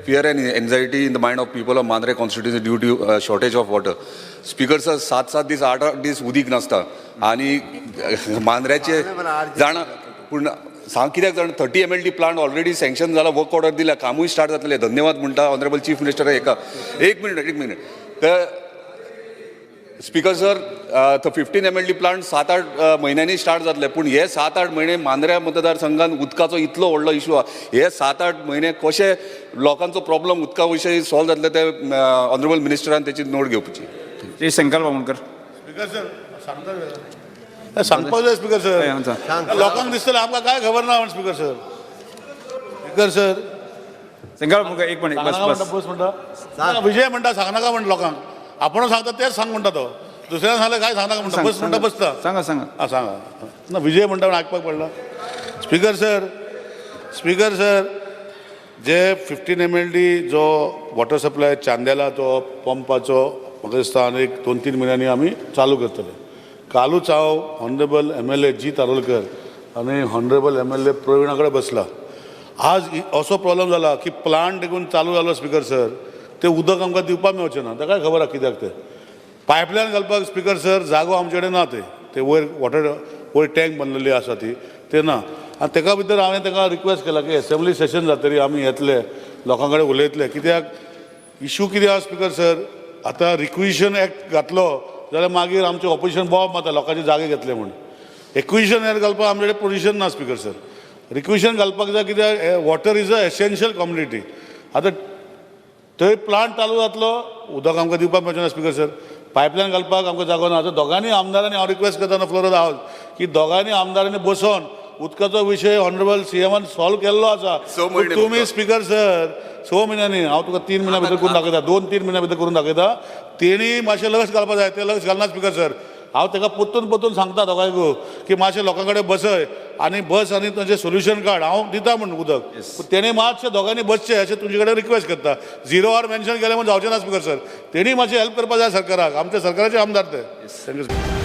fear and anxiety in the mind of people of Mandrem constituency due to shortage of water. Speaker sir, 7-7 दीस, 8-8 दीस उदीक नासता आनी मांद्र्याचे जाणा पूण सांग कित्याक जाण 30 MLD plant already sanction जाला, वर्क ऑर्डर दिला, कामूय स्टार्ट जातलें. धन्यवाद म्हणटा ऑनरेबल चीफ मिनिस्टर हेका. एक मिनिट, एक मिनिट. तर स्पीकर सर, तो 15 MLD plant 7-8 म्हयन्यांनी स्टार्ट जातले, पूण हे 7-8 म्हयने मांद्र्या मतदारसंघात उदकाचो इतलो व्हडलो इशू आहा. हे 7-8 म्हयने कशे लोकांचो प्रॉब्लम उदका विशयी सॉल्व जातले ते ऑनरेबल मिनिस्टरान तेची नोट घेवची. श्री शंकर बामणकर. स्पीकर सर, सांगता सांगपाक जाय स्पीकर हय, सर. आमचा. लोकांक दिसतलें आमकां काय खबर ना म्हण speaker sir. Speaker sir, Shankar Bamankar, एक मिनिट, बस. सांगनाका बस. म्हणटा, बस म्हणटा. विजय म्हणटा सांगनाका म्हणटा लोकांक, आपण सांगता तेच सांग म्हणटा तो, दुसऱ्यान सांगलें काय सांगनाका म्हणटा, बस म्हणटा, बसता. सांगा सांगा. आं, सांगा ना. विजय म्हणटा म्हण आयकपाक पडला. स्पीकर सर, स्पीकर सर, जे 15 MLD जो वॉटर सप्लाय चांदेला तो पंपाचो म्हाका दिसता आनी एक 2-3 म्हयन्यांनी आमी चालू करतले. कालूच हांव ऑनरेबल MLA जीत आरोलकर आनी ऑनरेबल MLA प्रवीणा कडेन बसला. आज असो प्रॉब्लम जाला की प्लांट देखून चालू जालो स्पीकर सर, ते उदक आमकां दिवपाक मेळचें ना. ताकाय खबर आहा कित्याक ते पायपलायन घालपाक स्पीकर सर जागो आमचे कडेन ना. ते ते वयर वॉटर वयर टँक बांदलेली आसा ती ते ना. आनी तेका भितर हांवें ताका रिक्वेस्ट केला की एसेंब्ली सेशन जातरी आमी येतले, लोकां कडेन उलयतले. कित्याक इशू कितें आसा स्पीकर सर, आतां रिक्विजिशन एक्ट घातलो जाल्यार मागीर आमचें ऑपोजिशन बोब मारता लोकांचे जागे घेतले म्हूण. एक्विजिशन एक्ट घालपाक आमचे कडेन पोजिशन ना स्पीकर सर. रिक्विजिशन घालपाक जाय कित्याक water is a essential commodity. आतां थंय प्लांट चालू जातलो, उदक आमकां दिवपाक मेळचें ना स्पीकर सर. पायपलायन घालपाक आमकां जागो ना. आतां दोगांनी आमदारांनी हांव रिक्वेस्ट करता फ्लोर ऑफ the house की दोगांनी आमदारांनी बसोन उदकाचो विशय ऑनरेबल सीएमान सॉल्व केल्लो आसा. स म्हयने तुमी फक्त. स्पीकर सर, 6 म्हयन्यांनी हांव तुका 3 म्हयन्या भितर करून दाखयता, 2-3 म्हयन्या भितर करून दाखयता. तेणी मातशें लक्ष घालपाक जाय, ते लक्ष घालना स्पीकर सर. हांव ताका परतून परतून सांगता दोगांयकू की मातशें लोकां कडेन बसय आनी बस आनी तांचें सोल्युशन काड, हांव दिता म्हूण उदक. पूण तेणी मातशें दोगांनी बसचें अशें तुमचे कडेन रिक्वेस्ट करता. झिरो our mention केलें म्हूण जावचें ना स्पीकर सर. तेणी मातशें हेल्प करपाक जाय सरकाराक, आमच्या सरकाराचे आमदार ते. Thank you.